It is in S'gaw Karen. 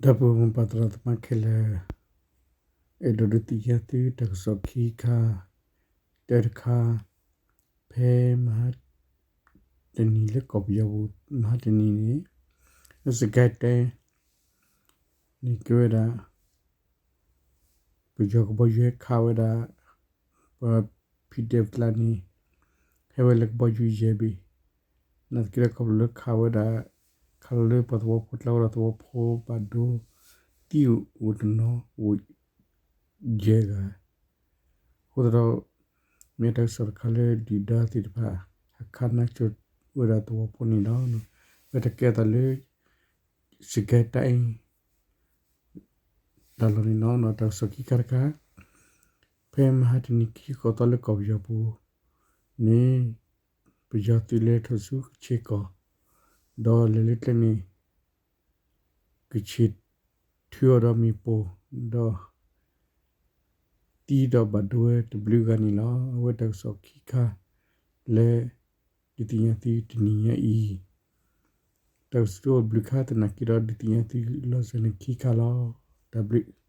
ဒီပုၢ်ဝဲၢ်မိၢ်ပၢ်သရၣ်သမါခဲလၢာ်, အဲၣ်ဒိးဒုးသ့ၣ်ညါသုတၢ်ကစီၣ်ခံခါ, တၢတခါ, ဖဲမဟါတနံၤလၢကီၢ်ပယီၤပူၤ မဟါတနံၤန့ၣ် လၢစကဲတဲ န့ၣ်ကဲဝဲဒၣ် ပယီၤကဘီယူၤဟဲခးဝဲဒၣ် ပှၤ PDF ကျါန့ၣ် ဟဲဝဲလၢကဘီယူၤယဲၢ်ဘ့ၣ်, နာ်သက့ဒီးခီဖျိလၢခးဝဲဒၣ် ခးလီၤလၢပှၤသဝီဖိကျါဝဲဒီးသဝီဖိဘၣ်ဒိ သံအိၣ်တနီၤအိၣ်ယဲၢ်ဂၤ, အဃိသတးဒီး မ့ၢ်တၢ်ကစီၣ်တခါလၢဒုၣ်ဒါသ့ၣ်တဖၣ် ဟးခးနါစိၤဝဲဒၣ်သဝီဖိန့ၣ်လီၤ. ဝဲတၢ်ကဲအသးလၢ စကဲတၢ်အံၤ တၢ်လီၢ်န့ၣ်လီၤ. တၢ်ကစီၣ်ခံခါတခါ, ဖဲမဟါတနံၤခံဃိးသီလၢကီၢ်ပယီၤပူၤန့ၣ် ပယီၤသုးလဲၤထီၣ်ဆူကခ့ၣ်ကီၢ် ဒီးလဲၤလၢကျဲန့ၣ် ကခ့ၣ်ထုးအီၤဒီးမ့ၣ်ပိၢ် ဒီး သံဒီးဘၣ်ဒိဝဲတဘျုးဂၤန့ၣ်လီၤ. အဝဲတၢ်ကစီၣ်ခံခါလၢ ဒုးသ့ၣ်ညါသုတနံၤညါအံၤ, တၢ်ကစီၣ်တဘျုးခါသနာ်က့ဒီး ဒုးသ့ၣ်ညါသုလီၤစၢၤန့ၣ်ခံခါလီၤ. တၢ်ဘျုး